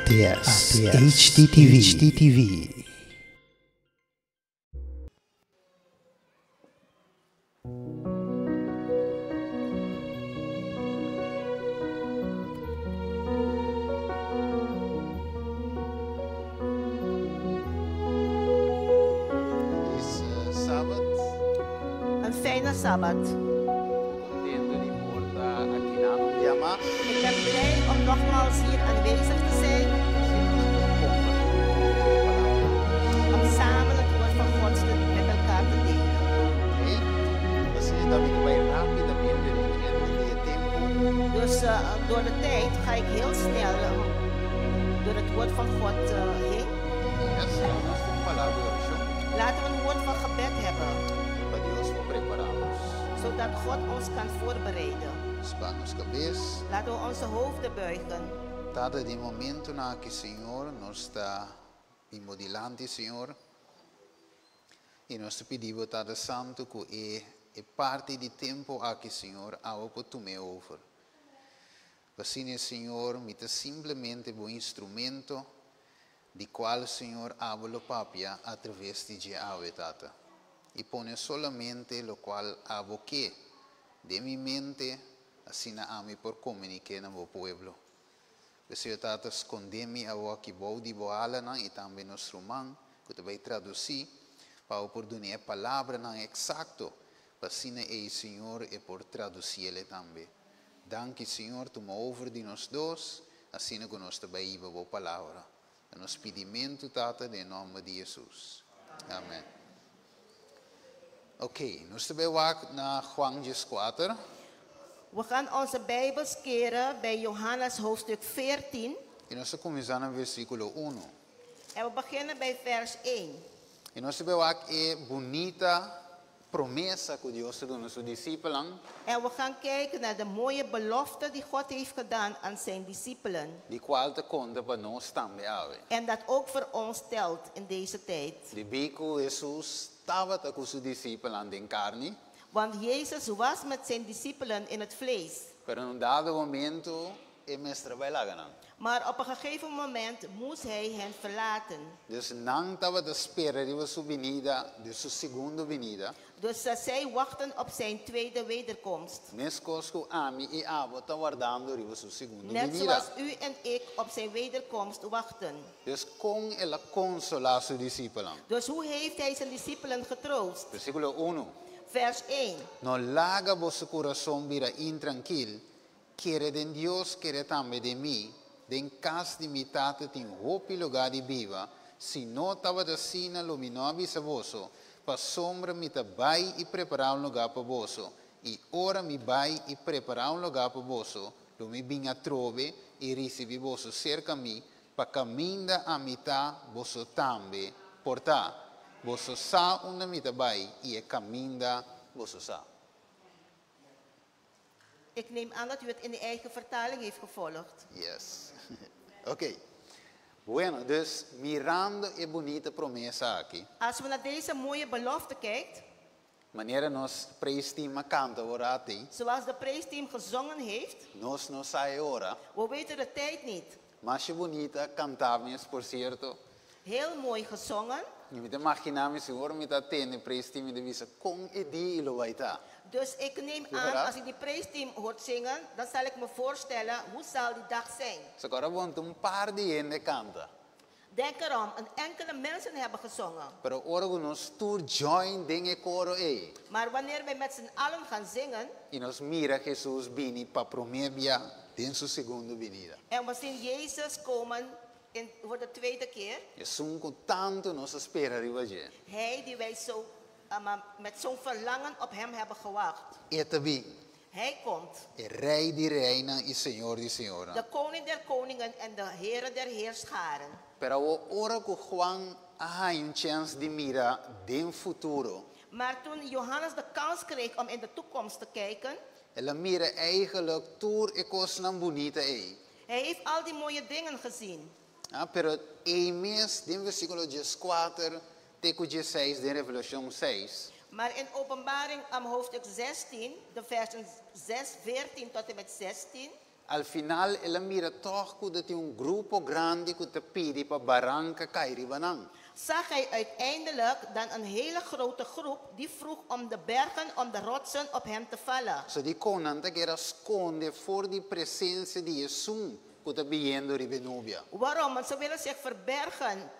ATS, HDTV. HDTV. Feliz Sabbat. Een fijne Sabbat. Contento di por ta aki nan un dia mas. Ik ben blij om nogmaals hier aanwezig te zijn. Asina nos por comparti hunto e palabra di Dios. Om samen het woord van God te, met elkaar te delen. Ok. Asina ta mi ta bai rapidamente di e tempo. Dus door de tijd ga ik heel snel door het woord van God heen. Yes, laga nos tin un palabra di orashon. Laten we een woord van gebed hebben. Pa Dios por prepara nos. Zodat God ons kan voorbereiden. Spa nos kabes. Laten we onze hoofden buigen. Tata den momentonan aki Señor nos ta bin bo dilanti Señor y nos ta pidi bo Tata Santo cu e e parti di tempo aki Señor awe por tum'e over. Asina Señor mi ta simplemente bo instrumento di cual Señor abo lo papia a traves di dje awe Tata y pone solamente locual abo ke den mi mente asina ami por comunique na bo pueblo. P'esei Tata sconde mi awoki bou di bo alanan y tambe nos ruman cu ta bay traduci pa bo por duna e palabranan exacto pa asina ey Señor e por traduciele tambe. Danki Señor tuma over di nos dos asina cu nos ta bay hiba bo palabra. Ta nos pidimentu Tata den nomber di Jesus. Amen. Ok, nos ta bay wak na Juan dieskuater. We gaan onze Bijbels keren bij Johannes hoofdstuk 14. I nos ta kuminsá na versíkulo unu. En we beginnen bij vers 1. I nos ta bay wak e bunita promesa ku Dios ta duna su disipelnan. En we gaan kijken naar de mooie belofte die God heeft gedaan aan zijn discipelen. Di kual ta konta pa nos tambe awe. En dat ook voor ons telt in deze tijd. Debí ku Hesus tabata ku su disipelnan den karni. Want Jezus was met zijn discipelen in het vlees. Pero na un dado momento e mester a bai laga nan. Maar op een gegeven moment moest hij hen verlaten. Dus nan tabata spera riba su binida, di su segundo binida. Dus zij wachten op zijn tweede wederkomst. Meskos ku ami i abo ta wardando riba su segundo Net binida. zoals u en ik op zijn wederkomst wachten. Dus kon el a konsolá su disipelnan? Dus hoe heeft hij zijn discipelen getroost? Versíkulo unu. Vers één. No laga boso kurason bira intrankil, Kere den Dios, kere tambe den mi. Den kas di mi Tata tin hopi lugá di biba. Si no tabata asina lo mi no a bisa boso, pasobra mi ta bai i prepará un lugá pa boso. I ora mi bai i prepará un lugá pa boso, lo mi bin atrobe i risibí boso serka mi, pa kaminda ami ta, boso tambe por ta. Boso sa unda mi ta bai i e kaminda boso sa. Ik neem aan dat u het in de eigen vertaling heeft gevolgd. Yes. Oké. Bueno, dus mirando e bunita promesa aki. Als we naar deze mooie belofte kijkt. Manera nos prijsteam a kanta ora ati. Zoals de prijsteam gezongen heeft. Nos no sa e ora. We weten de tijd niet. Masha bunita kanta mes, por cierto. Heel mooi gezongen. I mi ta imagina mi si ora mi ta tende prijsteam mi ta bisa kon e dia i lo bai ta. Dus ik neem aan, als ik die prijsteam hoort zingen, dan zal ik me voorstellen hoe zal die dag zijn. So ora bon ta un par di hende kanta. Denk erom, een enkele mensen hebben gezongen. Pero ora ku nos tur join den e koro ei. Maar wanneer wij met z'n allen gaan zingen. I nos mira Jesus bini pa promé bia den su segundo binida. En we zien Jezus komen in, voor de tweede keer. Esun ku tantu nos a spera riba dje. Hij die wij zo met zo'n verlangen op hem hebben gewacht. E ta bin. Hij komt. E Rei di reinan i Señor di señornan. De koning der koningen en de Heere der heerscharen. Pero awor ora ku Juan a haña un chèns di mira den futuro. Maar toen Johannes de kans kreeg om in de toekomst te kijken. El a mira eigenlijk tur e kosnan bunita ei. Hij heeft al die mooie dingen gezien. Ah, pero ei mes den versíkulo dieskuater te ku diesseis den Revelashon seis. Maar in Openbaring am hoofdstuk 16, de versen 6, 14 tot en met 16. Al final el a mira toch ku tin un grupo grandi ku ta pidi pa baranka kai riba nan. Zag hij uiteindelijk dan een hele grote groep die vroeg om de bergen, om de rotsen op hem te vallen. So dikon nan ta ke skonde for di presensia di Esun ku ta biniendo riba nubia. Waarom? Want ze willen zich verbergen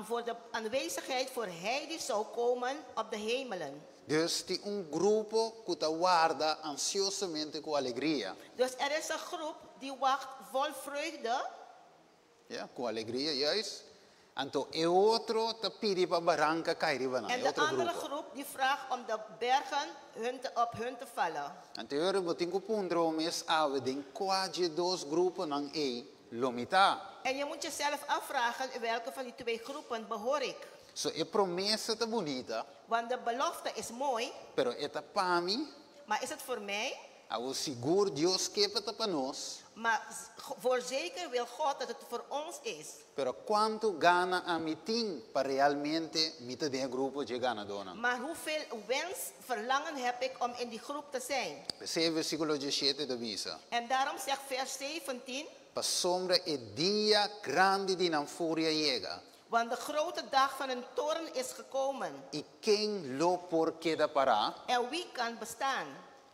voor de aanwezigheid voor hij die zou komen op de hemelen. Dus tin un grupo ku ta warda ansiosamente ku alegria. Dus er is een groep die wacht vol vreugde. Ja, ku alegria, juist. Anto e otro ta pidi pa baranka kai riba nan, En e de otro andere grupo. Groep die vraagt om de bergen op hun te vallen. Anto awor bo tin ku puntra bo mes awe den kua di e dos gruponan ei lo mi ta. En je moet jezelf afvragen: in welke van die twee groepen behoor ik? So e promesa ta bunita, Want de belofte is mooi, pero e ta pa mi, maar is het voor mij? Awor sigur Dios ke pa ta pa nos, Maar voorzeker wil God dat het voor ons is. Pero kuantu gana ami tin pa realmente mi ta den grupo di ganadónan? Maar hoeveel wens, verlangen heb ik om in die groep te zijn? P'esei versíkulo 17 ta bisa. En daarom zegt vers 17, Pasobra e dia grandi di nan furia a yega. Want de grote dag van hun toorn is gekomen. I ken lo por keda para? En wie kan bestaan?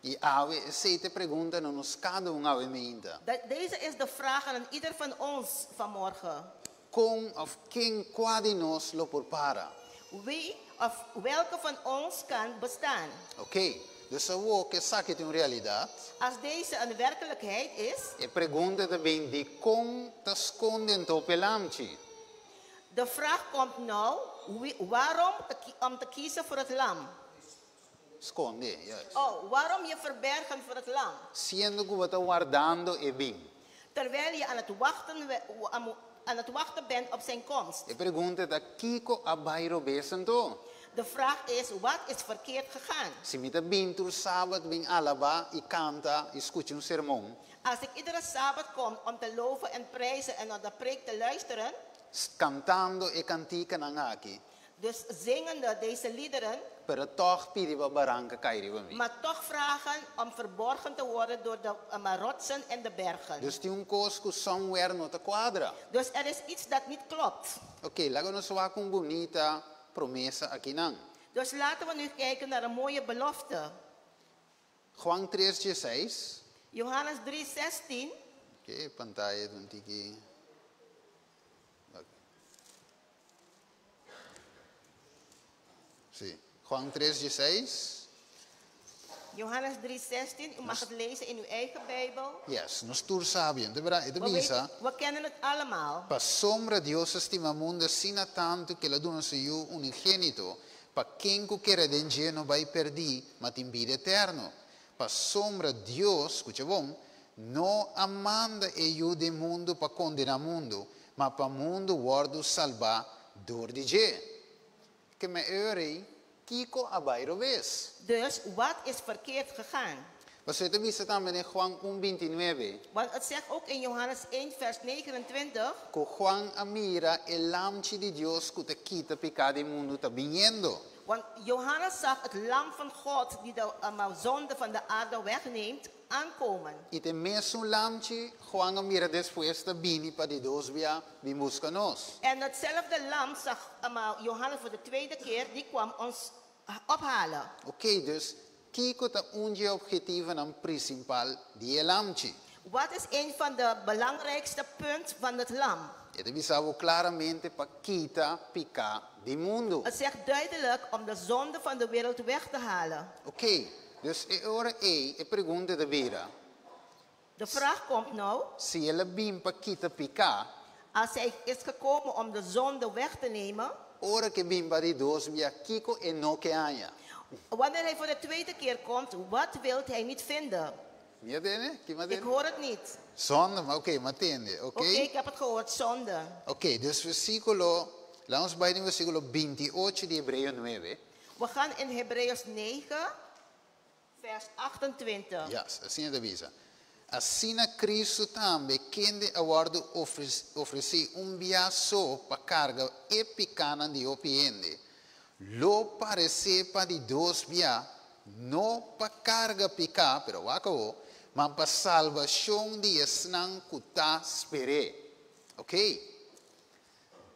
I awe esei ta e pregunta na nos kada un awe mainta. Deze is de vraag aan ieder van ons vanmorgen. Kon òf ken kua di nos lo por para? Wie of welke van ons kan bestaan? Ok, dus awor ku esaki ta un realidat. Als deze een werkelijkheid is, E pregunta ta bin dikon ta skonde anto p'e lamchi. De vraag komt nou, waarom om te kiezen voor het lam? Skonde, juist. Oh, waarom je verbergen voor het lam? Siendo ku bo ta wardando e bin. Terwijl je aan het wachten bent op zijn komst. E pregunta ta kiko a bai robes anto. De vraag is, wat is verkeerd gegaan? Si mi ta bin tur sabat bin alabá i kanta i skucha un sermon. Als ik iedere Sabbat kom om te loven en prijzen en naar de preek te luisteren, Kantando e kantikanan aki. Dus zingende deze liederen, Pero toch pidi pa baranka kai riba mi. Maar toch vragen om verborgen te worden door de rotsen en de bergen. Dus tin un kos ku somewhere no ta kuadra. Dus er is iets dat niet klopt. Ok, laga nos wak un bunita promesa akinan. Dus laten we nu kijken naar een mooie belofte. Juan 3:16. Johannes 3:16. Ok, pantaya un tiki. Ok. Si. Juan 3:16. Johannes 3:16, u mag het lezen in uw eigen Bijbel. Yes, nos tur sabi, di berdat, We, e bisa. we kennen het allemaal. Pasobra Dios a stima mundu asina tantu ku el a duna su Yu unigénito, pa ken ku kere den dje no bai pèrdí, ma tin bida eterno. Pasobra Dios, skucha bon, no a manda e Yu den mundu pa kondená mundu, ma pa mundu wòrdu salbá dor di dje. Ke men e ora ei, kiko a bai robes. Dus wat is verkeerd gegaan? Pasobra e ta bisa tambe den Juan 1,29. Want het zegt ook in Johannes 1, vers 29. Ku Juan a mira e lamchi di Dios ku ta kita piká di mundu ta biniendo. Want Johannes zag het lam van God die de zonde van de aarde wegneemt aankomen. I ta e mesun lamchi, Juan a mira despues ta bini pa di dos bia bin buska nos. En hetzelfde lam zag Johannes voor de tweede keer, die kwam ons ophalen. Ok, dus kiko ta un di e ophetivonan prinsipal di e lamchi. Wat is een van de belangrijkste punten van het lam? E ta bisa bo klaramente pa kita piká di mundu. Het zegt duidelijk om de zonde van de wereld weg te halen. Ok, dus e ora ei, e pregunta ta bira. De vraag komt nou, Si el a bin pa kita piká, als hij is gekomen om de zonde weg te nemen, ora ku e bin pa di dos bia kiko e no ke haña. Wanneer hij voor de tweede keer komt, wat wil hij niet vinden? Mi a tende? Ki Ik m'a tende? hoor het niet. Zonde, maar oké, m'a tende, oké? Oké, ik heb het gehoord, zonde. Ok, dus versíkulo, laga nos bai na versíkulo 28 di Hebreo 9. We gaan in Hebreeën 9, vers 28. Yes, asina ta bisa. Asina Kristu tambe, kende a wòrdu ofresí un bia so pa karga e pikánan di hopi hende. Lo paresé pa di dos bia, no pa karga piká, pero wak awor, Ma pa salbashon di esnan ku ta sper'é. Ok?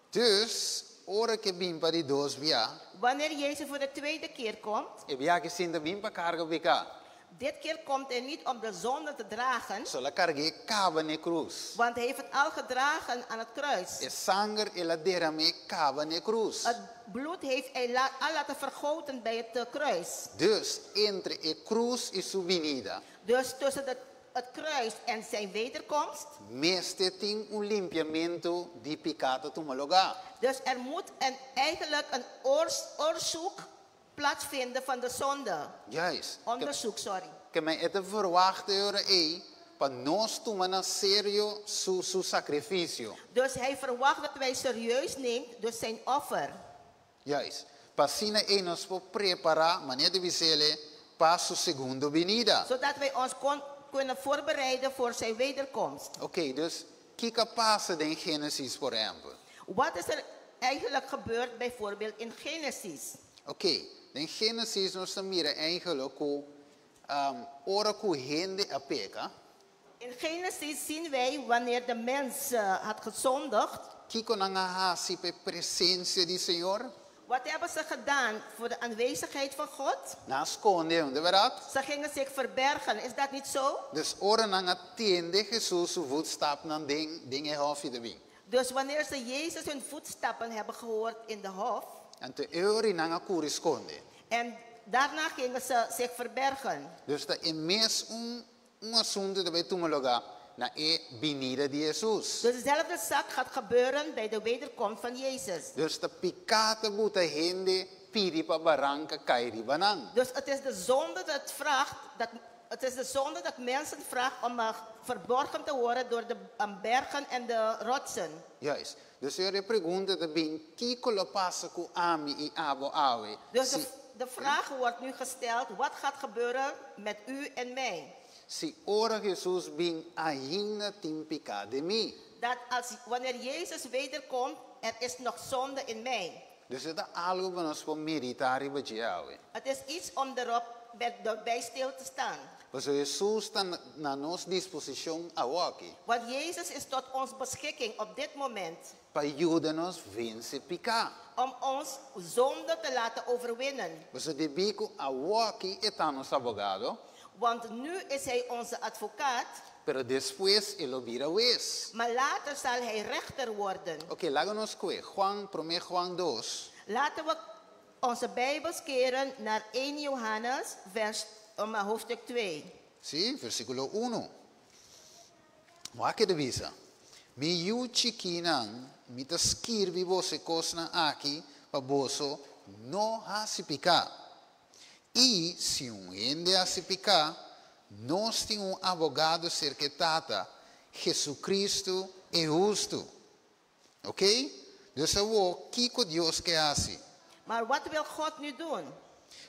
Dus, ora ku e bin pa di dos bia, Wanneer Jezus voor de tweede keer komt, e bia akí sí e n' ta bin pa karga piká. Dit keer komt hij niet om de zonde te dragen, Paso el a karg'é kaba na krus. Want hij heeft het al gedragen aan het kruis. E sanger el a derama kaba na krus. Het bloed heeft hij al laten vergoten bij het kruis. Dus, entre e krus i su binida, Dus tussen het kruis en zijn wederkomst, mester tin un limpiamentu di piká ta tuma lugá. Dus er moet eigenlijk een onderzoek plaatsvinden van de zonde. Juist. Onderzoek, sorry. Ke men e ta verwacht e ora ei pa nos tuma na serio su sakrifisio. Dus hij verwacht dat wij serieus neemt, dus zijn offer. Juist. Pa asina ei nos por prepará, manera ta bis'é, pa su segundo binida. Zodat wij ons kunnen voorbereiden voor zijn wederkomst. Oké, dus kiko a pasa den Génesis, por ehèmpel? Wat is er eigenlijk gebeurd bijvoorbeeld in Genesis? Oké, den Génesis nos ta mira eigenlijk ku ora ku hende a peka, In Genesis zien wij wanneer de mens had gezondigd. Kiko nan a hasi pa e presensia di Señor? Wat hebben ze gedaan voor de aanwezigheid van God? Nan a skonde, no ta berdat? Ze gingen zich verbergen, is dat niet zo? Dus ora nan a tende Jesus su voetstapnan den e hòfi ta bin. Dus wanneer ze Jezus hun voetstappen hebben gehoord in de hof. Anto e ora ei nan a kore skonde. En daarna gingen ze zich verbergen. Dus ta e mes un asuntu ta bai tuma lugá na e binida di Jesus. Dus dezelfde zaak gaat gebeuren bij de wederkomst van Jezus. Dus ta piká ta buta hende pidi pa baranka kai riba nan. Dus het is de zonde dat vraagt, dat, het is de zonde dat mensen vraagt om verborgen te worden door de bergen en de rotsen. Juist. Dus e pregunta ta bin, kiko lo pasa ku ami i abo awe? Dus Si, de vraag wordt nu gesteld, wat gaat gebeuren met u en mij? Si ora Jesus bin ainda tin piká den mi. Dat wanneer Jezus wederkomt, er is nog zonde in mij. Dus e ta algu pa nos por meditá riba dje awe. Het is iets om erop bij stil te staan. Pasobra Jesus ta na nos disposishon awoki. Want Jezus is tot ons beschikking op dit moment. Pa yuda nos vense piká. Om ons zonde te laten overwinnen. Pasobra debí ku awoki e ta nos abogado. Want nu is hij onze advocaat. Pero despues e lo bira hues. Maar later zal hij rechter worden. Oké, laga nos kue. Juan, promé Juan 2. Laten we onze Bijbels keren naar 1 Johannes, hoofdstuk 2. Sí, versíkulo 1. Wak e ta bisa. Mi yu chikinan, mi ta skirbi boso e kosnan aki pa boso no hasi piká. I si un hende hasi piká, nos tin un abogado serka e Tata, Jesucristo e hustu. Ok? Dus awor, kiko Dios ke hasi? Maar wat wil God nu doen?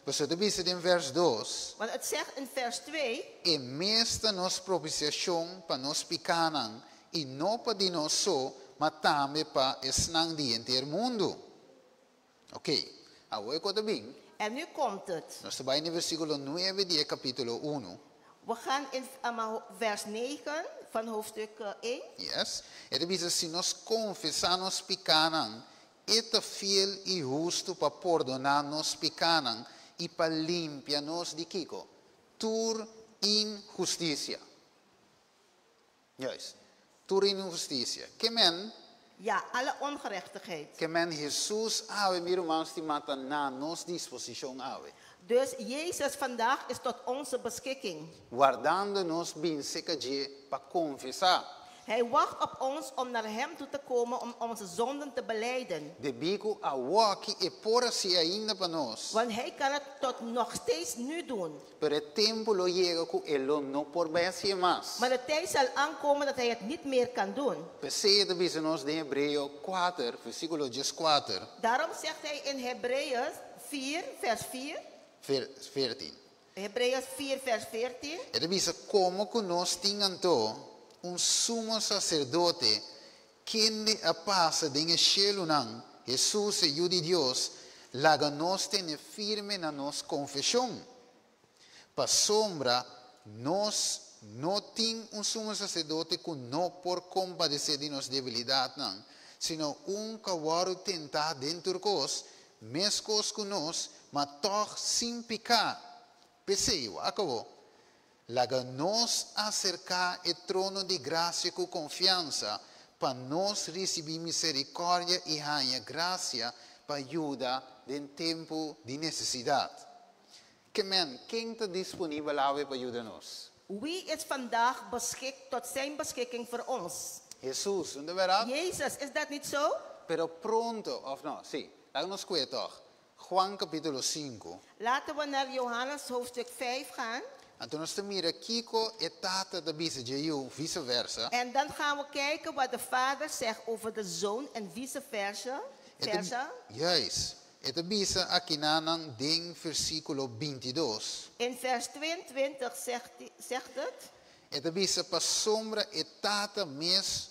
Pasobra e ta bisa den vers 2. Want het zegt in vers 2. E mes ta nos propisiashon pa nos pikánan, i no pa di nos so, ma tambe pa esnan di henter mundu. Ok, awor e kos ta bin. En nu komt het. Nos ta bai na versíkulo 9 di e kapítulo 1. We gaan in vers 9 van hoofdstuk 1. Yes. E ta bisa, si nos konfesá nos pikánan, e ta fiel i hustu pa pordoná nos pikánan i pa limpia nos di kiko? Tur inhustisia. Juist. Tur inhustisia. Ke men? Ja, alle ongerechtigheid. Ke men Hesus awe, mi ruman stimá, ta na nos disposishon awe. Dus Jezus vandaag is tot onze beschikking. Wardando nos bin serka dje pa konfesá. Hij wacht op ons om naar hem toe te komen om onze zonden te belijden. Debí ku awoki e por hasié ainda pa nos. Want hij kan het tot nog steeds nu doen. Pero e tempu lo yega ku e lo no por bai hasié mas. Maar de tijd zal aankomen dat hij het niet meer kan doen. P'esei e ta bisa nos den Hebreo kuater, versíkulo dieskuater. Daarom zegt hij in Hebreeën 4, vers 4. 14. Hebreeën 4, vers 14. E ta bisa, Komo ku nos tin anto un sumo saserdote kende a pasa den e shelunan, Hesus, e Yu di Dios, laga nos tene firme na nos konfeshon. Pasobra nos No tin un sumo saserdote ku no por kompadesé di nos debilidatnan, sino un ku a wòrdu tentá den tur kos, meskos ku nos, ma tòg sin piká. P'esei, wak awor, laga nos aserká e trono di grasia ku konfiansa, pa nos risibí miserikòrdia i haña grasia pa yuda den tempu di nesesidat. Ke men, ken ta disponibel awe pa yuda nos? Wie is vandaag beschikt tot zijn beschikking voor ons? Hesus, no ta bèrdat? Jezus, is dat niet zo? Pero pronto, òf no? Sí, laga nos kue tòg. Juan kapítulo 5. Laten we naar Johannes hoofdstuk 5 gaan. Anto nos ta mira kiko e Tata ta bisa dje Yu, vice versa. En dan gaan we kijken wat de Vader zegt over de Zoon en vice versa. E ta, Versa. juist. E ta bisa akinanan den versíkulo 22. In vers 22 zegt het. E ta bisa pasobra e Tata mes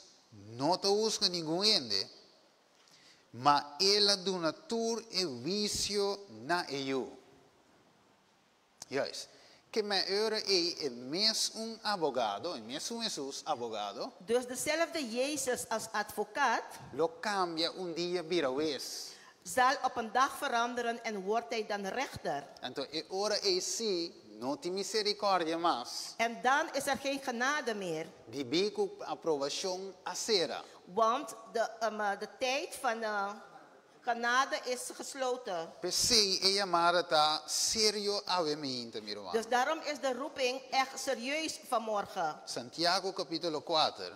no ta husga ningun hende, ma el a duna tur e huisio na e Yu. Juist. Ke men ora ei e mesun abogado, e mesun Hesus abogado, Dus dezelfde Jezus als advocaat lo kambia un dia bira hues. Zal op een dag veranderen en wordt hij dan rechter. Anto e ora ei sí no tin miserikòrdia mas. En dan is er geen genade meer. Debí ku aprobashon a sera. Want de tijd van genade is gesloten. P'esei e yamada ta serio awe mainta, mi ruman. Dus daarom is de roeping echt serieus vanmorgen. Santiago kapítulo 4.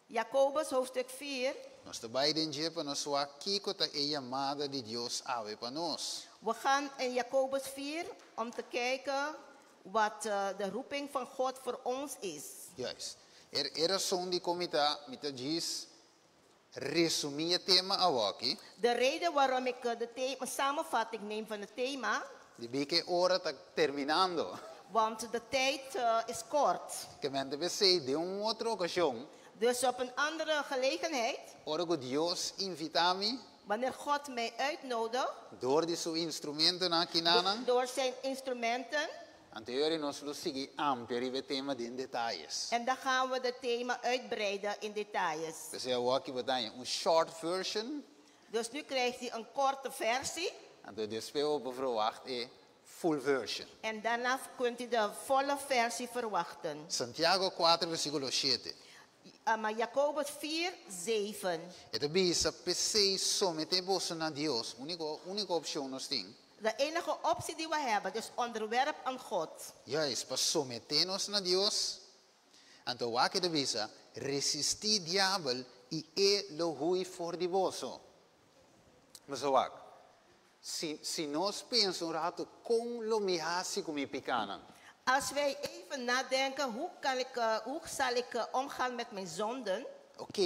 Jacobus hoofdstuk 4. Nos ta bai den dje pa nos wak kiko ta e yamada di Dios awe pa nos. We gaan in Jacobus 4 om te kijken wat de roeping van God voor ons is. Juist. E rason di kon mi ta mi ta djis resumí e tema awoki. De reden waarom ik de thema, samenvatting neem van het thema. Debí ku e ora ta terminando. Want de tijd is kort. Ke men ta p'esei den un otro okashon. Dus op een andere gelegenheid. Ora ku Dios invitá mi. Wanneer God mij uitnodigt. Dor di su instrumentonan akinanan. Door zijn instrumenten. Anto e ora nos lo sigui amplia riba e tema den detayes. En dan gaan we het thema uitbreiden in details. P'esei awoki bo ta haña un short version. Dus nu krijgt u een korte versie. Anto despues bo por verwacht e full version. En daarna kunt u de volle versie verwachten. Santiago 4 versíkulo 7. Maar Jacobus 4, 7. E ta bisa, P'esei someté boso na Dios, úniko úniko opshon nos tin. De enige optie die we hebben, dus onderwerp aan God. Juist, pa someté nos na Dios. Anto wak e ta bisa, Resistí diabel i e lo hui for di boso. Boso wak, si si nos pensa un ratu kon lo mi hasi ku mi pikánan. Als wij even nadenken, hoe kan ik, hoe zal ik omgaan met mijn zonden? Ok,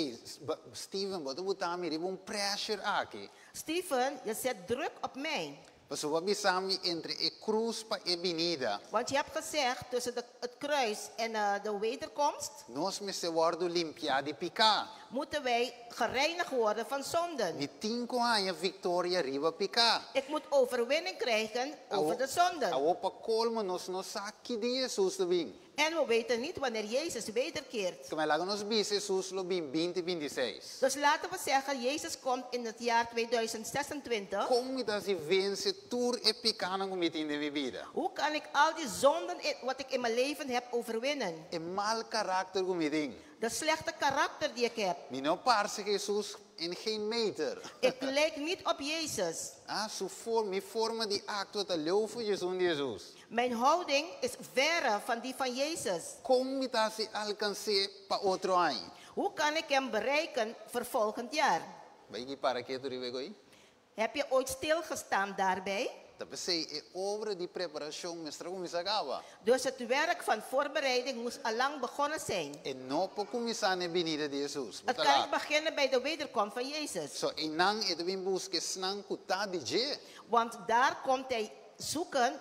Steven, bo ta buta mi riba un pressure aki. Steven, je zet druk op mij. Pasobra bo a bisa mi entre e krus pa e binida. Want je hebt gezegd, tussen de, het kruis en de wederkomst. Nos mester wòrdu limpiá di piká. Moeten wij gereinigd worden van zonden. Mi tin ku haña viktoria riba piká. Ik moet overwinning krijgen over de zonden. Awor pa kolmo nos no sa ki dia Hesus ta bin. En we weten niet wanneer Jezus wederkeert. Kome laga nos bisa Hesus lo bin binti binti i seis. Dus laten we zeggen, Jezus komt in het jaar 2026. Kon mi ta hasi vense tur e pikánan ku mi tin den mi bida? Hoe kan ik al die zonden in, wat ik in mijn leven heb overwinnen? E mal karakter ku mi tin. De slechte karakter die ik heb. Mi no parse Hesus in geen meter. Ik lijk niet op Jezus. Ah, su forma, mi forma di aktua ta leu for di esun di Hesus. Mijn houding is verre van die van Jezus. Kon mi ta hasi alkans'é pa otro aña? Hoe kan ik hem bereiken voor volgend jaar? Bai ki para ketu riba e koi? Heb je ooit stilgestaan daarbij? Ta p'esei e obra di preparashon mester a kuminsá kaba. Dus het werk van voorbereiding moest allang begonnen zijn. E no por kuminsá na e binida di Hesus. Bo Het ta kan niet laat. beginnen bij de wederkomst van Jezus. So einan e ta bin buska esnan ku ta di dje. Want daar komt hij zoeken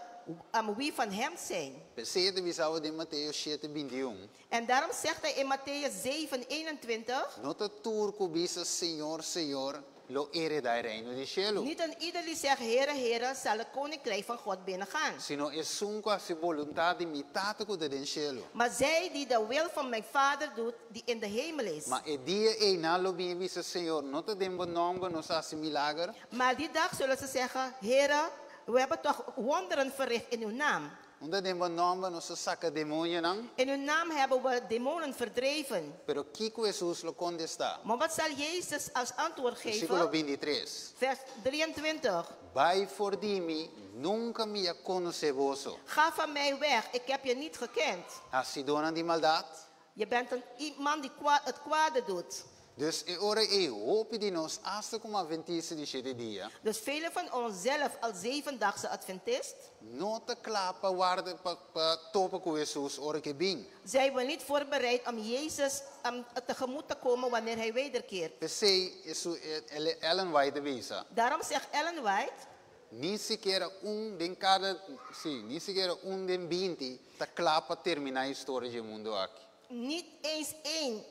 um, wie van hem zijn. P'esei e ta bisa awe den Mateo shete bintiun. En daarom zegt hij in Mattheüs 7, 21. No ta tur ku bisa, Señor, Señor. lo heredá e reino di shelu. Niet een ieder die zegt, Heere, Heere, zal het koninkrijk van God binnengaan. Sino esun ku hasi boluntat di mi Tata ku ta den shelu. Maar zij die de wil van mijn Vader doet, die in de hemel is. Ma e dia ei nan lo bin bisa Señor, no ta den bo nòmber nos a hasi milager? Maar die dag zullen ze zeggen, Heere, we hebben toch wonderen verricht in uw naam. No ta den bo nòmber nos a saka demoñonan? In uw naam hebben we demonen verdreven. Pero kiko Hesus lo kontestá? Maar wat zal Jezus als antwoord Versíkulo geven? 23. Vers 23. Bai for di mi, nunka mi a konosé boso. Ga van mij weg, ik heb je niet gekend. Hasidónan di maldat. Je bent een iemand die het kwade doet. Dus e ora ei, hopi di nos, asta komo atventista di shete dia. Dus velen van ons zelf al zevendagse adventist. No ta kla pa warda pa, pa topa ku Hesus ora ku e bin. Zijn we niet voorbereid om Jezus tegemoet te komen wanneer hij wederkeert. P'esei, Ellen White ta bisa. Daarom zegt Ellen White. Ni sikiera un den kada, sí, ni sikiera un den 20 ta kla pa terminá e historia di e mundu aki. Niet eens één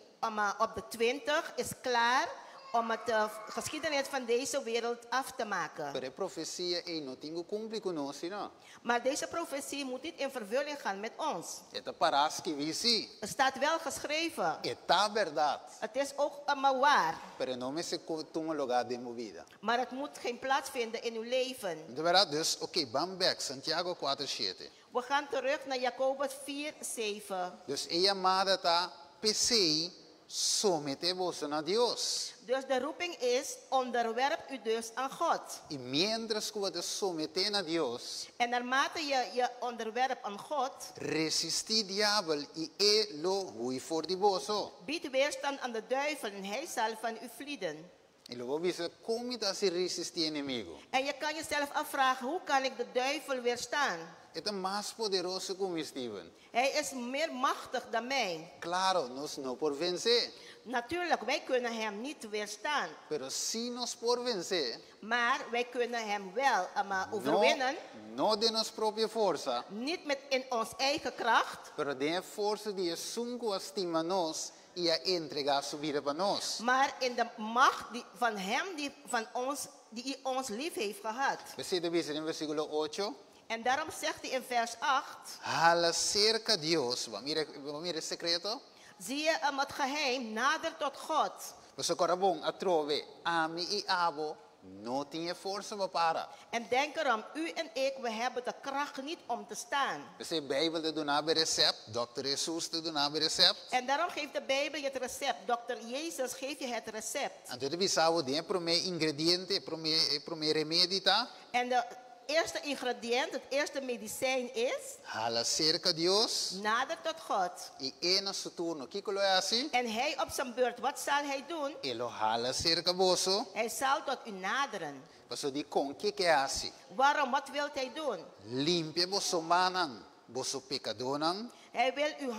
op de 20 is klaar om het geschiedenis van deze wereld af te maken. Pero e profesia ei no tin ku kumpli ku nos, no. Maar deze profetie moet niet in vervulling gaan met ons. E ta pará skibí sí. Het staat wel geschreven. E ta bèrdat. Het is ook allemaal waar. Pero no mester tuma lugá den bo bida. Maar het moet geen plaats vinden in uw leven. Ta bèrdat? Dus, oké, ban bèk, Santiago 4, 7. We gaan terug naar Jacobus 4, 7. Dus e yamada ta p'esei someté boso na Dios. Dus de roeping is, onderwerp u dus aan God. I miéntras ku bo ta someté na Dios. En naarmate je je onderwerpt aan God. Resistí diabel i e lo hui for di boso. Bied weerstand aan de duivel en hij zal van u vlieden. I lo bo bisa, Kon mi ta hasi resistí enemigu? En je kan jezelf afvragen, hoe kan ik de duivel weerstaan? E ta mas poderoso ku mi, Steven. Hij is meer machtig dan mij. Klaro, nos no por vensé. Natuurlijk, wij kunnen hem niet weerstaan. Pero sí nos por vensé. Maar wij kunnen hem wel overwinnen. No, no den nos propio forsa. Niet met in ons eigen kracht. Pero den e forsa di esun ku a stima nos i a entregá su bida pa nos. Maar in de macht die, van hem die, van ons, die ons lief heeft gehad. P'esei e ta bisa den versíkulo ocho. En daarom zegt hij in vers 8. Hala serka Dios. Bo mira, bo mira e sekreto? Zie je hem het geheim, nader tot God. Pasobra kòrda bon, atrobe, ami i abo no tin e forsa pa para. En denk erom, u en ik, we hebben de kracht niet om te staan. P'esei Beibel ta duna bo e resèpt, Dòkter Hesus ta duna bo e resèpt. En daarom geeft de Bijbel je het recept, Dokter Jezus geeft je het recept. Anto e ta bisa bo den e promé ingrediente, e promé, e promé remedi ta. En de eerste ingrediënt, het eerste medicijn is. Hala serka Dios. Nader tot God. I e na su turno, kiko lo e hasi? En hij op zijn beurt, wat zal hij doen? E lo hala serka boso. Hij zal tot u naderen. Paso dikon, ke ke e hasi? Waarom, wat wilt hij doen? Limpia boso mannan, boso pekadónan. Hij wil uw,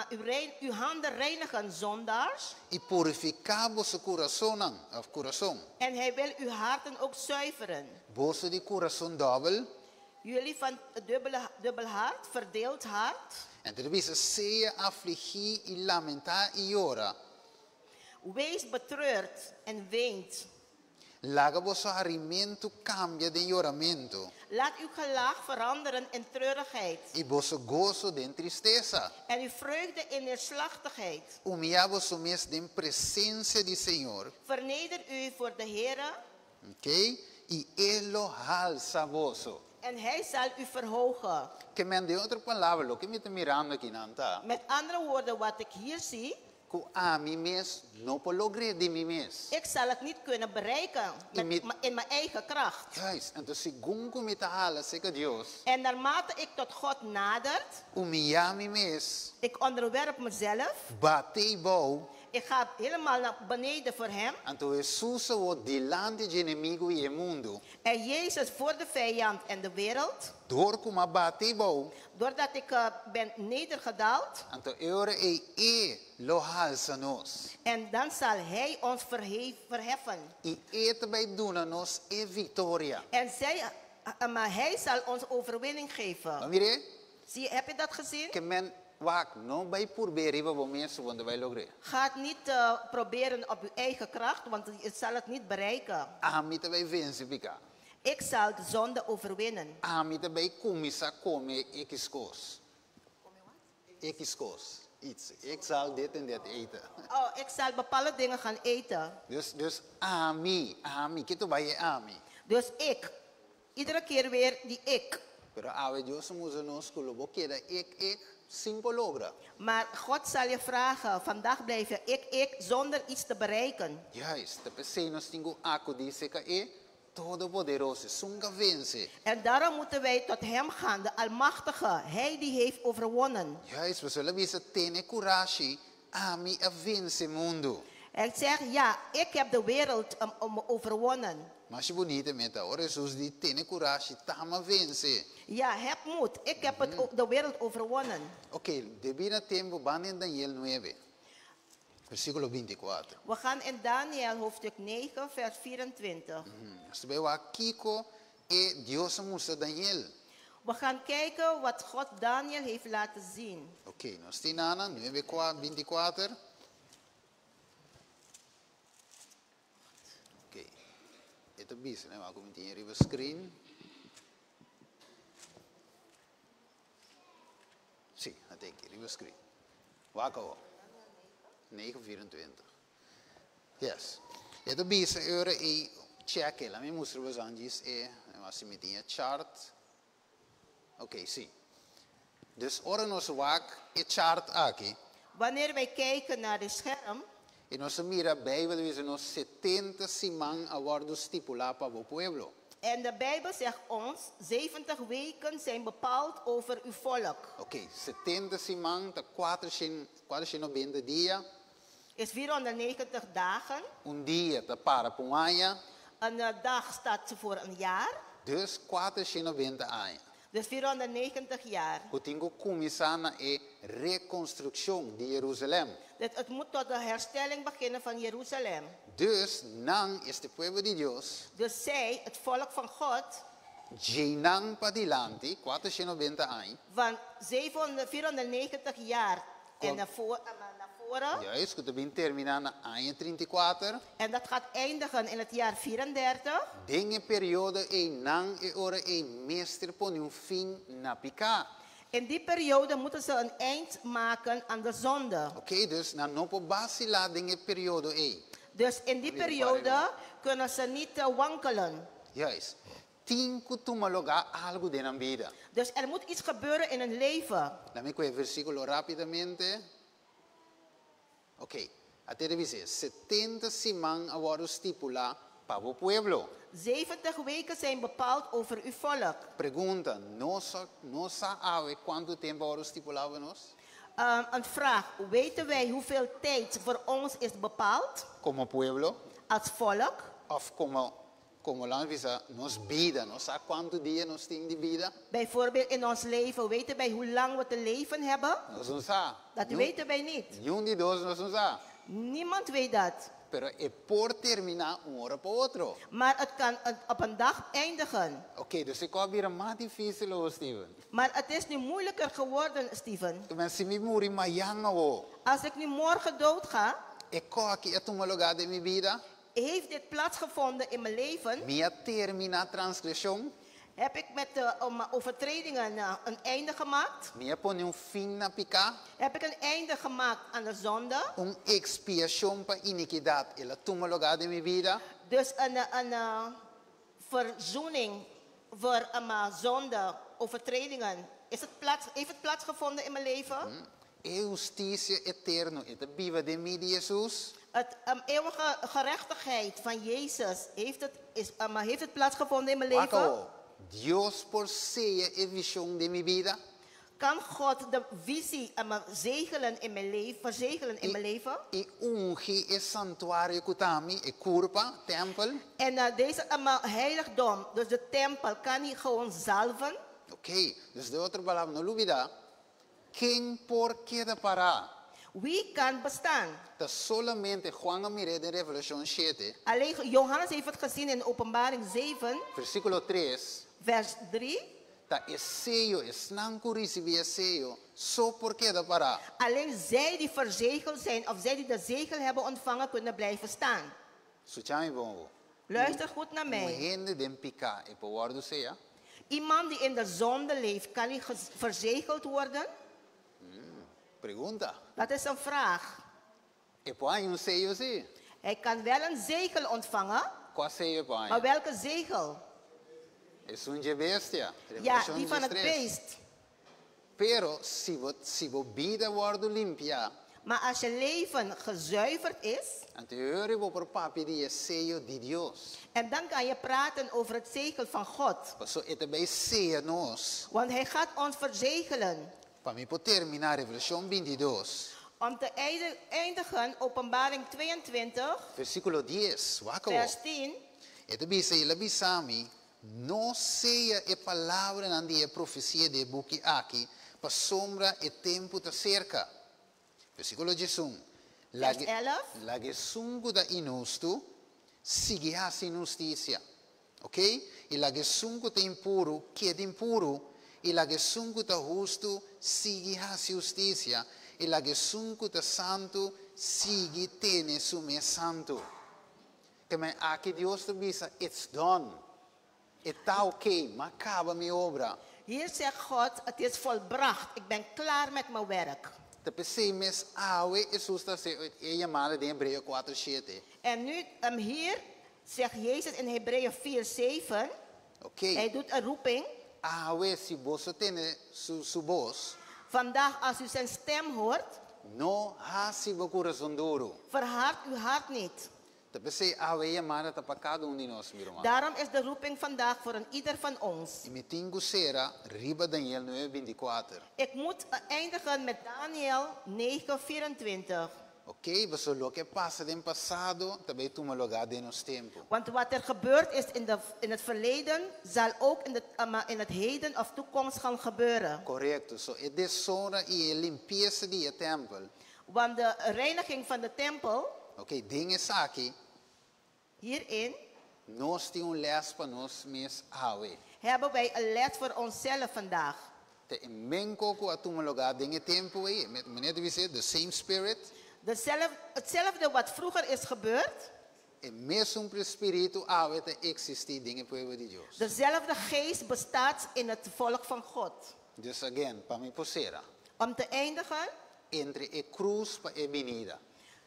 uw, rein, uw handen reinigen, zondaars. I purifiká boso kurasonnan, òf kurason. En hij wil uw harten ook zuiveren. Boso di kurason dòbel. Jullie van dubbele, dubbel hart, verdeeld hart. Anto ta bisa, Sea afligí i lamentá i yora. Wees betreurd en weent. Laga boso harimentu kambia den yoramentu. Laat uw gelach veranderen in treurigheid. I boso goso den tristesa. En uw vreugde in neerslachtigheid. Humiyá boso mes den presensia di Señor. Verneder u voor de Heere. Ok, i E lo halsa boso. En Hij zal u verhogen. Ke men, den otro palabra, loke mi ta mirando akinan ta. Met andere woorden, wat ik hier zie. Ku ami mes no por logr'é di mi mes. Ik zal het niet kunnen bereiken met in mijn eigen kracht. Juist, anto segun ku mi ta hala serka Dios. En naarmate ik tot God nadert. Humiyá mi mes. Ik onderwerp mezelf. Bate bou. Ik ga helemaal naar beneden voor hem. Anto Hesus awor dilanti dje enemigu i e mundu. En Jezus voor de vijand en de wereld. Dor ku m'a bati bou. Doordat ik ben nedergedaald. Anto e ora ei e lo halsa nos. En dan zal hij ons verheffen. I e ta bai duna nos e viktoria. En zij, maar hij zal ons overwinning geven. Bo mir'é? Zie, heb je dat gezien? Ke men. Wak, no bai purba riba bo mes, bo no ta bai logr'é. Gaat niet proberen op uw eigen kracht, want je zal het niet bereiken. Ami ta bai vense piká. Ik zal de zonde overwinnen. Ami ta bai kuminsá kome X kos. X kos. Iets. Ik zal dit en dat eten. Oh, ik zal bepaalde dingen gaan eten. Dus ami, ami, ketu bai e ami. Dus ik. Iedere keer weer die ik. Pero awe Dios a mustra nos ku lo bo keda ik, ik, sin por logra. Maar God zal je vragen, vandaag blijf je ik, ik, zonder iets te bereiken. Juist, ta p'esei nos tin ku akudí serka e Todopoderoso, esun ku a vense. En daarom moeten wij tot Hem gaan, de Almachtige, Hij die heeft overwonnen. Juist, pasobra el a bisa, Tene kurashi, ami a vense mundu. Hij zegt, ja, ik heb de wereld overwonnen. Masha bunita mi ta ora Hesus di, Tene kurashi, t'ami a vense. Ja, heb moed, ik heb het de wereld overwonnen. Oké, debí na tempu, ban den Daniel nuebe, versíkulo 24. We gaan in Daniel hoofdstuk 9, vers 24. Nos ta bai wak kiko e Dios a mustra Daniel. We gaan kijken wat God Daniel heeft laten zien. Oké, nos tin ana, nuebe, 24. Oké, e ta bisa, ne? Wak ku mi tin riba screen. Sí, a teki, riba screen. Wak awor. 9:24. Yes. E ta bisa e ora ei, check e, laat mi mustra boso djis e, si mi tin e chart. Oké, sí. Dus ora nos wak e chart aki. Wanneer wij kijken naar de scherm. I nos a mira Bijbel ta bisa nos 70 siman a wòrdu stipulá pa bo pueblo. En de Bijbel zegt ons, 70 weken zijn bepaald over uw volk. Oké, 70 siman ta 490 dia. Is 490 dagen. Un dia ta para pa un aña. Een dag staat voor een jaar. Dus 490 aña. Dus 490 jaar. Ku tin ku kuminsá na e rekonstrukshon di Jerusalèm. Dat het moet tot de herstelling beginnen van Jeruzalem. Dus nan, este pueblo di Dios. Dus zij, het volk van God. Djeinan padilanti, 490 aña. Van 490 jaar en naar voren. Juist, ku ta bin terminá na aña 34. En dat gaat eindigen in het jaar 34. Den e periodo ei nan e ora ei mester pone un fin na piká. In die periode moeten ze een eind maken aan de zonde. Oké, dus nan no por basilá den e periodo ei. Dus in die periode kunnen ze niet wankelen. Juist. Tin ku tuma lugá algu den nan bida. Dus er moet iets gebeuren in hun leven. Laat mi kohe e versíkulo rápidamente. Oké, a tera bis'é, 70 siman a wòrdu stipulá pa bo pueblo. 70 weken zijn bepaald over uw volk. Pregunta, Nos no sa awe kuantu tempu a wòrdu stipulá pa nos? Een vraag, Weten wij hoeveel tijd voor ons is bepaald? Komo pueblo? Als volk? Òf komo, komo laat mi bisa, nos bida, nos sa kuantu dia nos tin di bida? Bijvoorbeeld in ons leven, weten wij hoe lang we te leven hebben? Nos no sa. Dat weten wij niet. Niun di dos nos no sa. Niemand weet dat. Pero e por terminá un ora pa otro. Maar het kan op een dag eindigen. Oké, dus e kos a bira mas difísil awo, Steven. Maar het is nu moeilijker geworden, Steven. Ku men si mi muri mayan awo. Als ik nu morgen dood ga. E kos aki a tuma lugá den mi bida? Heeft dit plaatsgevonden in mijn leven? Mi a terminá transgreshon? Heb ik met de overtredingen een einde gemaakt? Mi a pone un fin na piká? Heb ik een einde gemaakt aan de zonde? Un ekspiashon pa inikidat el a tuma lugá den mi bida? Dus een verzoening voor een zonde, overtredingen, is het plaats, heeft het plaatsgevonden in mijn leven? E hustisia eterno e ta biba den mi di Hesus? Het eeuwige gerechtigheid van Jezus, heeft het, is, heeft het plaatsgevonden in mijn Wak leven? awor, Dios por seya e vision den mi bida? Kan God de visie zegelen in mijn leven, verzegelen in mijn leven? I ungi e santuario ku ta mi, e kurpa, tempel? En deze heiligdom, dus de tempel, kan hij gewoon zalven? Oké, dus den otro palabra, no lubida, ken por keda pará? Wie kan bestaan? Ta solamente Juan a mir'é den Revelashon shete. Alleen Johannes heeft het gezien in Openbaring 7. Versíkulo tres. Vers 3. Ta e seyo, esnan ku risibí e seyo, so por keda pará. Alleen zij die verzegeld zijn of zij die de zegel hebben ontvangen, kunnen blijven staan. Skucha mi bon. Luister goed naar Un mij. hende den piká, e por wòrdu seyá? Iemand die in de zonde leeft, kan hij verzegeld worden? Pregunta. Dat is een vraag. E por haña un seyo sí. Hij kan wel een zegel ontvangen, Kua seyo e por maar haña? welke zegel? Esun di e bestia. Ja, Revelashon die van het 13. beest. Pero si bo bida wòrdu limpiá, Maar als je leven gezuiverd is, anto ei bo por papia di e seyo di Dios. En dan kan je praten over het zegel van God. Paso e ta bai seya nos. Want hij gaat ons verzegelen. Pa mi por terminá Revelashon 22, Om te eindigen, Openbaring 22, versíkulo 10, wak vers 10. E ta bisa, i el a bisa mi, no seya e palabranan di e profesia di e buki aki, pasobra e tempu ta serka. Versíkulo 11. Vers 11. Laga esun ku ta inhustu, sigui hasi inhustisia. Ok? I laga esun ku ta impuru, keda impuru. I laga esun ku ta hustu, sigui hasi hustisia. I laga esun ku ta santu, sigui tene su mes santu. Ke men aki Dios ta bisa, it's done. E ta ok, m'a kaba mi obra. Hier zegt God, het is volbracht. Ik ben klaar met mijn werk. Ta p'esei mes awe Hesus ta hasi e yamada den Hebreo 4:7. En nu, hier zegt Jezus in Hebreeën 4, 7. Ok? Hij doet een roeping. Awe si boso tende su bos, Vandaag, als u zijn stem hoort, no hasi bo kurason duru. Verhard uw hart niet. Ta p'esei awe e yamada ta pa kada un di nos, mi ruman. Daarom is de roeping vandaag voor een ieder van ons. I mi tin ku sera riba Daniel 9:24. Ik moet eindigen met Daniel 9, 24. Ok? Paso loke a pasa den pasado, ta bai tuma lugá den nos tempu. Want wat er gebeurd is in het verleden, zal ook in het heden of toekomst gaan gebeuren. Korekto. So, e deshonra i e limpiesa di e tèmpel. Want de reiniging van de tempel, Ok, den esaki, hierin, nos tin un lès pa nos mes awe. Hebben wij een les voor onszelf vandaag. Ta e mesun kos ku a tuma lugá den e tempu ei, meneer ta the same spirit, Hetzelfde wat vroeger is gebeurd, e mesun spiritu awe ta eksistí den e pueblo di Dios. Dezelfde geest bestaat in het volk van God. Dus again, pa mi por sera, Om te eindigen, entre e krus pa e binida.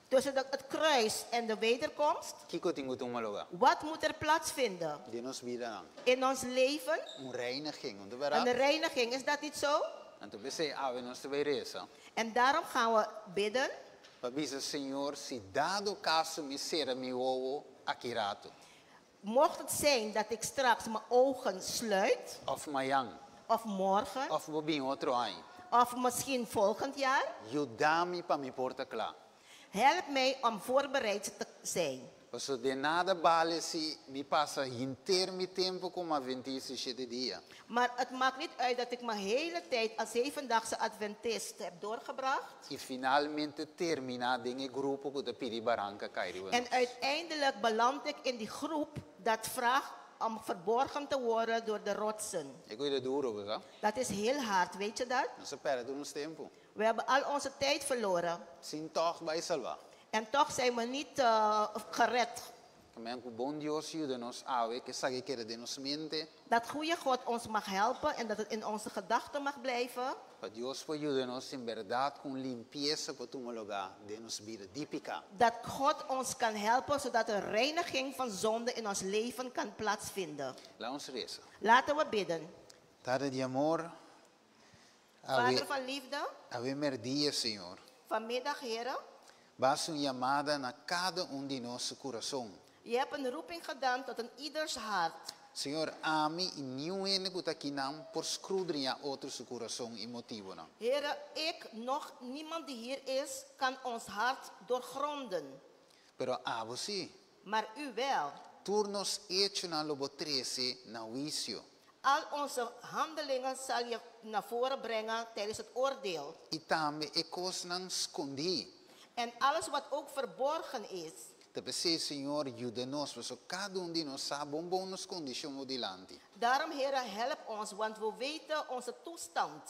Tussen het kruis en de wederkomst, Kiko tin ku tuma lugá? Wat moet er plaatsvinden? Den nos bida. In ons leven, Un reiniging, no ta een berdat? Reiniging, is dat niet zo? Anto p'esei awe nos ta bai resa. En daarom gaan we bidden. Pa bisa Señor, si dado kaso mi sera mi wowo aki ratu. Mocht het zijn dat ik straks mijn ogen sluit, Òf mañan, of morgen, òf bo bin otro aña. Of misschien volgend jaar, Yuda mi pa mi por ta kla. Help mij om voorbereid te zijn. Paso di nada bale si mi pasa henter mi tempu komo atventista di shete dia. Maar het maakt niet uit dat ik mijn hele tijd als zevendaagse adventist heb doorgebracht. I finalmente terminá den e grupo ku ta pidi baranka kai riba. En uiteindelijk beland ik in die groep dat vraagt om verborgen te worden door de rotsen. E kos ta duru, bo sa? Dat is heel hard, weet je dat? Nos a pèrdè nos tempu. We hebben al onze tijd verloren. Sin tòg bai salba. En toch zijn we niet gered. Ke men ku bon Dios yuda nos awe, ku esaki keda den nos mente, Dat goede God ons mag helpen en dat het in onze gedachten mag blijven. Pa Dios por yuda nos en berdat ku limpiesa por tuma lugá den nos bida di piká. Dat God ons kan helpen zodat de reiniging van zonde in ons leven kan plaatsvinden. Laga nos resa. Laten we bidden. Tata di amor, Vader awe, van liefde, awe mèrdia, Señor. Vanmiddag, heren, Bo a hasi un yamada na kada un di nos kurason. Je hebt een roeping gedaan tot een ieders hart. Señor, ami i niun hende ku ta akinan por skrudriñá otro su kurason i motibunan. Heren, ik, nog niemand die hier is, kan ons hart doorgronden. Pero abo sí, Maar u wel. Tur nos echonan lo bo trese na huisio. Al onze handelingen zal je naar voren brengen tijdens het oordeel. I tambe e kosnan skondí. En alles wat ook verborgen is. Ta p'esei, Señor, yuda nos, pasobra kada un di nos sa bon bon nos kondishon bo dilanti. Daarom, Here, help ons, want we weten onze toestand.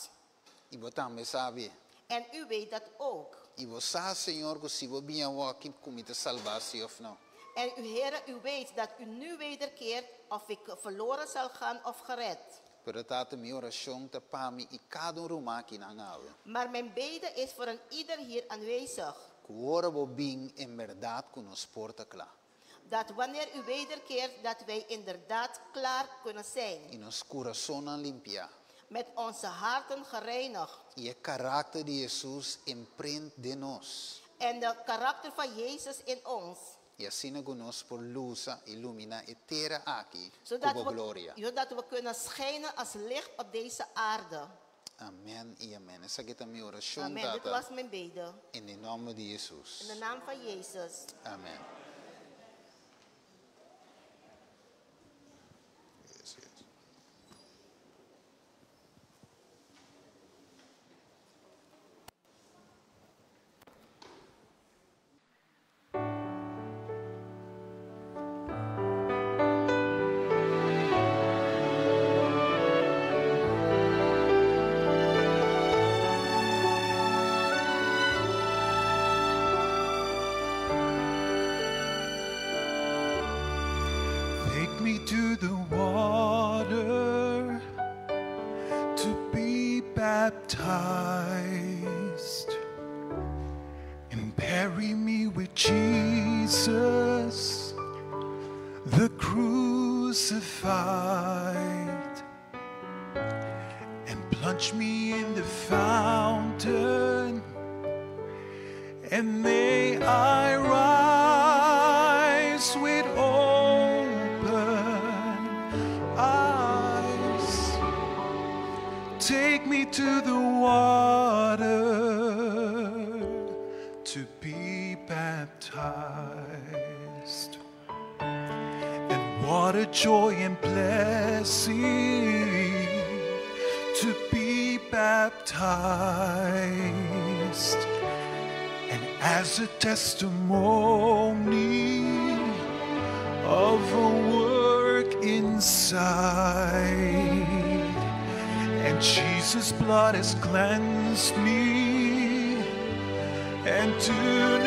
I bo tambe sabi. En u weet dat ook. I bo sa, Señor, ku si bo bini awoki ku mi ta salbá si òf no. En u, Here, u weet dat u nu wederkeert of ik verloren zal gaan of gered. Pero Tata, mi orashon ta pa mi i kada un ruman akinan awe. Maar mijn bede is voor een ieder hier aanwezig. Ku ora bo bin en bèrdat ku nos por ta kla. Dat wanneer u wederkeert dat wij inderdaad klaar kunnen zijn. I nos kurasonnan limpiá. Met onze harten gereinigd. I e karakter di Hesus imprint den nos. En de karakter van Jezus in ons. I asina ku nos por lusa, iluminá e tera aki ku Zodat bo we, gloria. zodat we kunnen schijnen als licht op deze aarde. Amèn i amèn. Esaki ta mi orashon, Amen. Dit Tata, was mijn bede. in e nòmber di In Hesus. de naam van Jezus. Amèn. Yes, yes. Take me to the water to be baptized and bury me with Jesus, the crucified, and plunge me in the fountain. And may I rise with open eyes. Take me to the water to be baptized. And what a joy and blessing to be baptized. And as a testimony of a work inside, and Jesus' blood has cleansed me, and to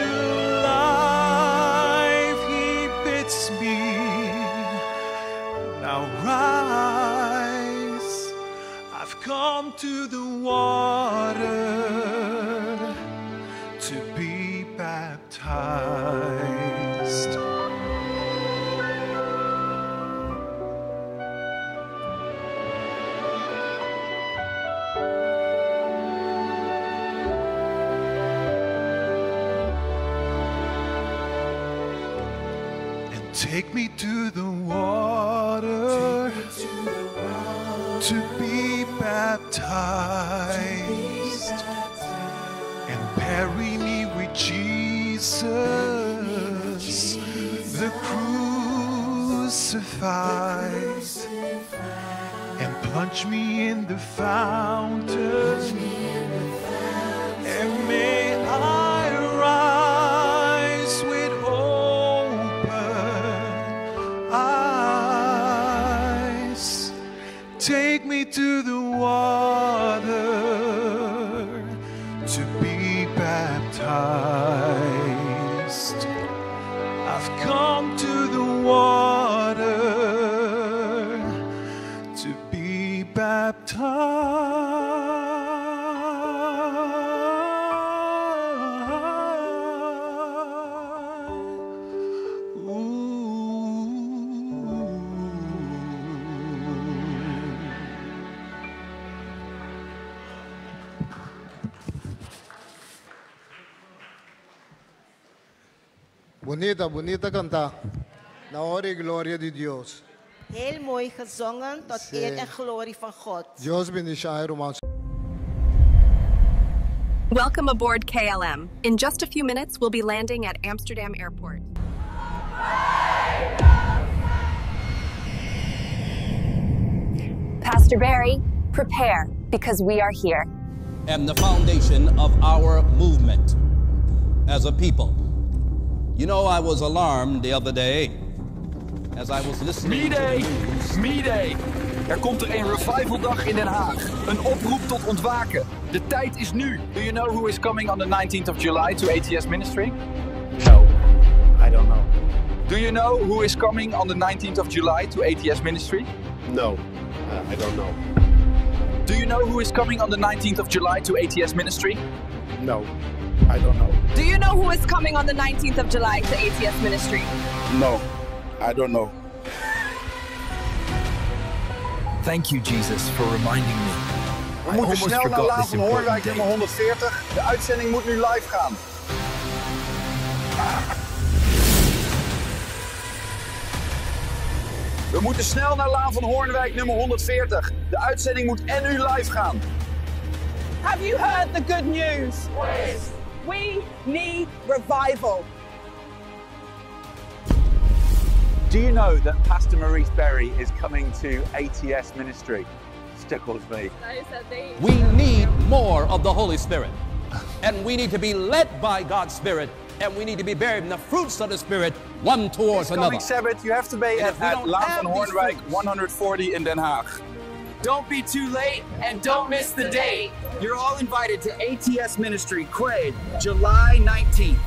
new life he bids me. Now rise, I've come to the water to be baptized. And take me to the water to be baptized and bury me with Jesus, the crucified, and plunge me in the fountain. And may I rise with open eyes. Take me to the water to be baptized. I've come to the water to be baptized. Ooh. Bunita, bunita kantá. Na honra i gloria di Dios. Heel mooi gezongen tot Sí. eer en glorie van God. Dios bendishoná, ruman. Welcome aboard KLM. In just a few minutes, we'll be landing at Amsterdam Airport. Pastor Barry, prepare because we are here. And the foundation of our movement as a people. You know, I was alarmed the other day as I was listening to the Me-Day! news. Me-Day! Er komt er een revivaldag in Den Haag. Een oproep tot ontwaken. De tijd is nu. Do you know who is coming on the 19th of July to ATS Ministry? No, I don't know. Do you know who is coming on the 19th of July to ATS Ministry? No, I don't know. Do you know who is coming on the 19th of July to ATS Ministry? No, I don't know. Do you know who is coming on the 19th of July to ATS Ministry? No, I don't know. Thank you, Jesus, for reminding me. We moeten snel naar Laan van Hoornwijk nummer 140. De uitzending moet nu live gaan. We moeten snel naar Laan van Hoornwijk nummer 140. De uitzending moet en nu live gaan. Have you heard the good news? We need revival. Do you know that Pastor Maurice Berry is coming to ATS Ministry? Stickles me. We need more of the Holy Spirit. And we need to be led by God's Spirit. And we need to be bearing the fruits of the Spirit one towards This another. coming Sabbath, you have to be And at, if we at don't Laan have van these Hoornwijk fruits- 140 in Den Haag. Don't be too late and don't miss the date. You're all invited to ATS Ministry Quaid, July 19th.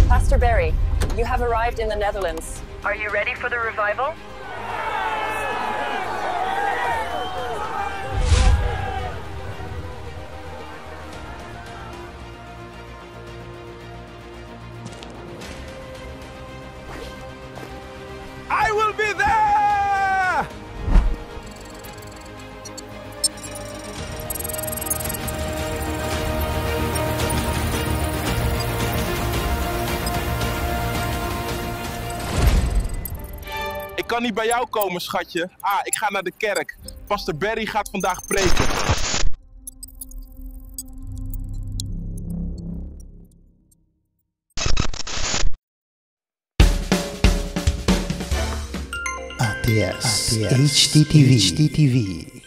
Pastor Barry, you have arrived in the Netherlands. Are you ready for the revival? I will be there! Ik kan niet bij jou komen, schatje. Ah, ik ga naar de kerk. Pastor Barry gaat vandaag preken. ATS, HDTV, HDTV.